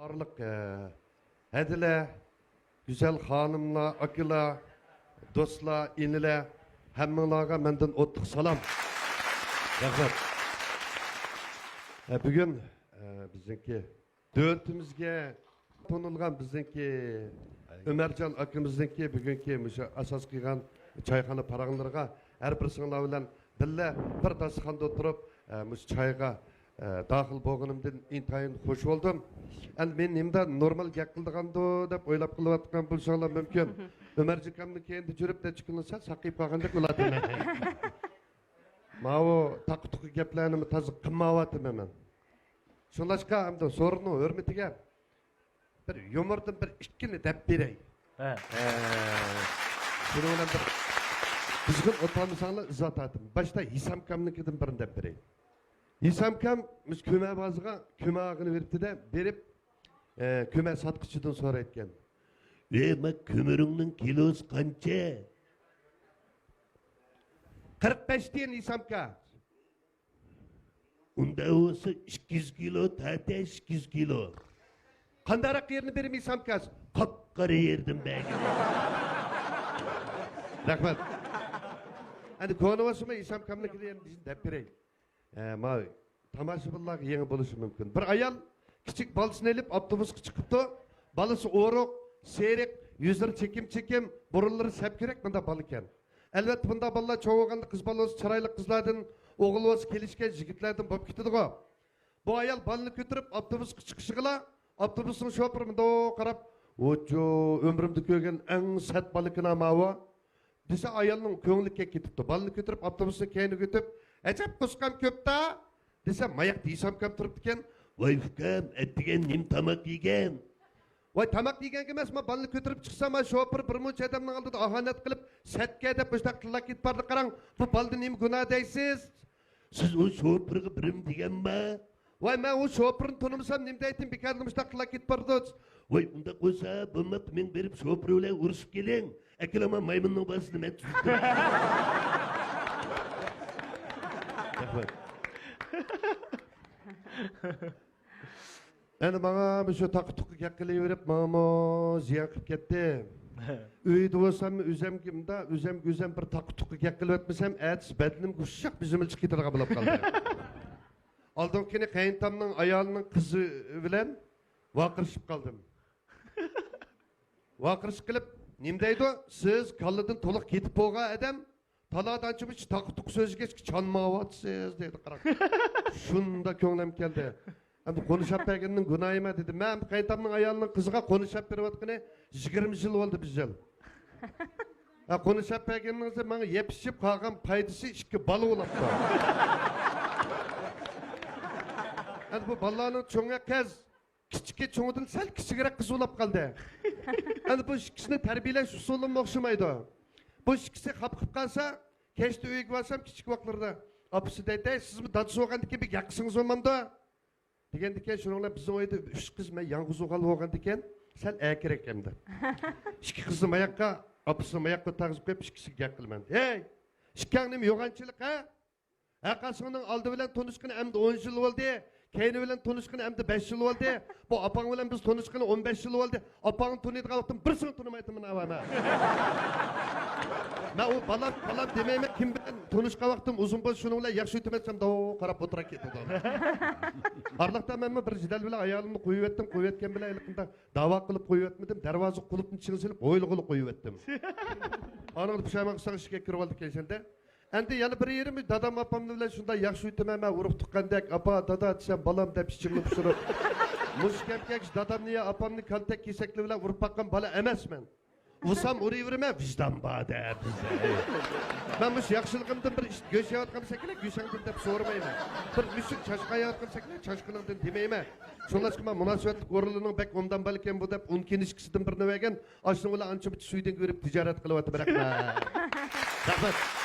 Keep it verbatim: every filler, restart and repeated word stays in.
بارلىق، ئە، ھەدىلەر، گۈزەل خانىملار، ئاكىلار، دوستلار، ئىنىلەر، ھەممىڭلارغا مەندىن ئوتلۇق سالام. رەھمەت. ئە، بۈگۈن، ئە، بىزنىڭكى دۆلىتىمىزگە تونۇلغان بىزنىڭكى ئۆمەرجان ئاكىمىزنىڭكى بۈگۈنكى مۇشۇ ئاساس قىلغان چايخانا پاراڭلىرىغا ھەر بىرسىڭلار بىلەن بىللە بىر داستىخاندا ئولتۇرۇپ، ئە، مۇشۇ چايغا، ئە، داخىل بولغىنىمدىن ئىنتايىن خۇش بولدۇم. ئەمدى مېنى نېمىدا نورمال گەپ قىلىدىغاندۇ دەپ ئويلاپ قېلىۋاتقان بولۇشۇڭلار مۇمكىن. ئۆمەرجان ئاكامنىڭ كەينىدە يۈرۈپ نەچچە كۈندىن سەل ساقىيىپ قالغاندەك بولاتتىم. ماۋۇ تاقا-تۇقا گەپلەرنىمۇ تازا قىلمايۋاتىمەن مەن. شۇڭلاشقا ئەمدى سورۇننىڭ ھۆرمىتىگە بىر يۇمۇردىن بىر ئىككىنى دەپ بېرەي. ھە. ھە. شۇنىڭ بىلەن بىر قىزغىن ئولتۇرمىساڭلار ئىزا تارتىمەن. باشتا ھېسامكامنىڭكىدىن بىرنى دەپ بېرەي. ھېسامكام مۇشۇ كۆمە بازىغا كۆمە ئاغىنى بېرىپتۇ-دە، بېرىپ، ئە، كۆمە ساتقۇچىدىن سورايدىكەن. ئەي، ما كۆمۈرۈڭنىڭ كىلوسى قانچە؟ قىرىق بەش تىيىن ھېسامكا. ئۇنداق بولسا ئىككى يۈز كىلو تارتە، ئىككى يۈز كىلو. قانداقراق يېرىنى بېرىمەن ھېسامكاس؟ قاپقارا يېرىدىن بەرگىن. رەھمەت. ئەنە كونا بولسىمۇ ھېسامكامنىڭكىنى يەنە بىزنى دەپ بېرەي. ئە، ماۋۇ تاماشىبىنلارغا يېڭى بولۇشى مۇمكىن. بىر ئايال كىچىك بالىسىنى ئېلىپ ئاپتوبۇسقا چىقىپتۇ. بالىسى ئورۇق، سېرىق، يۈزلىرى چېكىم-چېكىم، بۇرۇنلىرى سەپكۈرەك، مۇنداق بالا ئىكەن. ئەلۋەتتە، بۇنداق بالىلار چوڭ بولغاندا قىز بالا بولسا چىرايلىق قىزلاردىن، ئوغۇل بولسا كېلىشكەن يىگىتلەردىن بولۇپ كېتىدىغۇ. بۇ ئايال بالىنى كۆتۈرۈپ ئاپتوبۇسقا چىقىشىغىلا، ئاپتوبۇسنىڭ شوپۇرى مۇنداق قاراپ، ۋوچۇ، ئۆمرۈمدە كۆرگەن ئەڭ سەت بالا ئىكەن ماۋۇ. دېسە، ئايالنىڭ كۆڭلى كەپ كېتىپتۇ. بالىنى كۆتۈرۈپ ئاپتوبۇسنىڭ كەينىگە ئۆتۈپ، ئەجەب قۇسقام كۆپتا دېسە، ماياقتا ھېسامكام تۇرۇپتىكەن. ۋاي ئۇكام، ئەتىگەن نېمە تاماق يېگەن؟ ۋاي تاماق يېگەنگە ئەمەس، ما بالىنى كۆتۈرۈپ چىقسام، ما شوپۇر بىر مۇنچە ئادەمنىڭ ئالدىدا ئاھانەت قىلىپ، سەتكە دەپ مۇشۇنداق تىللاپ كېتىپ باردى. قاراڭ، بۇ بالىدا نېمە گۇناھ دەيسىز؟ سىز ئۇ شوپۇرغا بىرىم دېگەنما؟ ۋاي، مەن ئۇ شوپۇرنى تونۇمىسام نېمە دەيتتىم، بىكاردىن مۇشۇنداق قىلىپ كېتىپ بارىدۇ. ۋاي، ئۇنداق بولسا بولماپتۇ، مېڭىپ بېرىپ شوپۇر بىلەن ئۇرۇشۇپ كېلىڭ. ئەكېلىڭ، مايمۇننىڭ بالىسىنى مەن تۇتۇپ تۇرىمەن. رەھمەت. ئەنە ماڭا مۇشۇ تاقا-تۇقا گەپ قىلىۋېرىپ، ماڭىمۇ زىيان قىلىپ كەتتى. ئۆيدە بولسام ئۆزەمگە، مۇنداق ئۆزەمگە ئۆزەم بىر تاقا-تۇقا گەپ قىلىۋەتمىسەم، ئەتىسى بەدىنىمگە ئۇششاق بېزىمىل چىقىپ كېتىدىغان بولۇپ قالدى. ئالدىنقى كۈنى قېيىنتامنىڭ ئايالىنىڭ قىزى بىلەن ۋارقىرىشىپ قالدىم. ۋارقىرىشىپ قېلىپ، نېمە دەيدۇ؟ سىز كاللىدىن تولۇق كېتىپ بولغان ئادەم، تالادا ئانچە-مۇنچە تاقا-تۇقا سۆزلىگەچكە چانماۋاتىسىز، دەيدۇ، قاراڭ. شۇنداق كۆڭلۈم كەلدى. ئەمدى قونۇشاپ بەرگىنىنىڭ گۇناھى نېمە دېدىم. مەن قېيىنتامنىڭ ئايالىنىڭ قىزىغا قونۇشاپ بېرىۋاتقىنى يىگىرمە يىل بولدى، بىز يىل. ھە، قونۇشاپ بەرگىنىڭىزدە ماڭا يەپ ئىچىپ قالغان پايدىسى ئىككى بالا بولۇپتۇ. ئەمدى بۇ بالىلارنىڭ چوڭى قىز، كىچىكى چوڭىدىن سەل كىچىكرەك قىز بولۇپ قالدى. ئەمدى بۇ ئىككىسىنى تەربىيەلەش ئۇسۇلىمۇ ئوخشىمايدۇ. بۇ ئىككىسى خاپا قىلىپ قالسا، كەچتە ئۆيگە بارسام، كىچىك ۋاقىتلىرىدا ئاپىسى دەيتتى، «ھەي، سىزمۇ دادىسى بولغاندىن كېيىن بىر ياقىسىڭىز بولمامدۇ؟» دېگەندىكىن، شۇنىڭ بىلەن بىزنىڭ ئۆيدە ئۈچ قىز، مەن يالغۇز ئوغۇل بولغاندىكىن، سەل ئەركىرەك ئەمدى. ئىككى قىزنى ماياققا، ئاپىسىنى ماياققا تارتقۇزۇپ قويۇپ، ئىككىسىگە گەپ قىلىمەن. «ھەي، ئىككىڭ نېمە يوغانچىلىق، ھە؟ ھە، قاسىڭنىڭ ئالدى بىلەن تونۇشقىنى ئەمدى ئون يىل بولدى، كەينى بىلەن تونۇشقىنى ئەمدى بەش يىل بولدى. بۇ ئاپاڭ بىلەن بىز تونۇشقىلى ئون بەش يىل بولدى. ئاپاڭنى تونۇيدىغان ۋاقتىم بىرسىنى تونۇمايتىمەن، ئاۋا، مەن. مەن ئۇ بالام، بالام دېمەيمەن، كىم بىلەن تونۇشقان ۋاقتىم ئۇزۇن بولسا، شۇنىڭ بىلەن ياخشى ئۆتىمەن دېسەم، داۋ قاراپ ئولتۇرۇپ كېتىدۇ.» ئارىلىقتا مەنمۇ بىر جېدەل بىلەن ئايالىمنى قويۇۋەتتىم، قويۇۋەتكەن بىلەن ھېلىقىنداق داۋا قىلىپ قويۇۋەتمىدىم، دەرۋازا قۇلۇپنى چىڭ سېلىپ، ھويلىغىلا قويۇۋەتتىم. ئانىڭدا پۇشايمان قىلساڭ، ئىشىككە كىرىۋالدى ئىكەنسەن-دە. ئەمدى يەنە بىر يېرىم، دادام ئاپامنى بىلەن شۇنداق ياخشى ئۆتىمەن، مەن ئۇرۇق تۇغقاندەك، «ئاپا، دادا» دېسەم، «بالام» دەپ ئىچىمنى پۇشۇرۇپ، مۇشۇ كەمكەش دادامنى يا ئاپامنى كالتەك كېسەكلىرى بىلەن ئۇرۇپ باققان بالا ئەمەسمەن. ئۇرسام ئۇرۇۋېرىمەن، ۋىجدان بار-دە بىزدە. مەن مۇشۇ ياخشىلىقىمدىن بىر ئىت گۆش يەۋاتقان بولسا كېرەك، گۆشۈڭدىن دەپ سورىمايمەن. بىر مۈشۈك چاشقان يەۋاتقان بولسا كېرەك، چاشقىنىڭدىن دېمەيمەن. شۇڭلاشقا مەن مۇناسىۋەتلىك ئورۇنلىرىنىڭ بەك ئوبدان بالىكەن بۇ دەپ، ئون كىنىشكىسىدىن بىرنى بەرگەن، ئاشۇنىڭ بىلەن ئانچە-مۇنچە سۈيدۈنگە بېرىپ تىجارەت قىلىۋاتىمەن. رەھمەت. رەھمەت.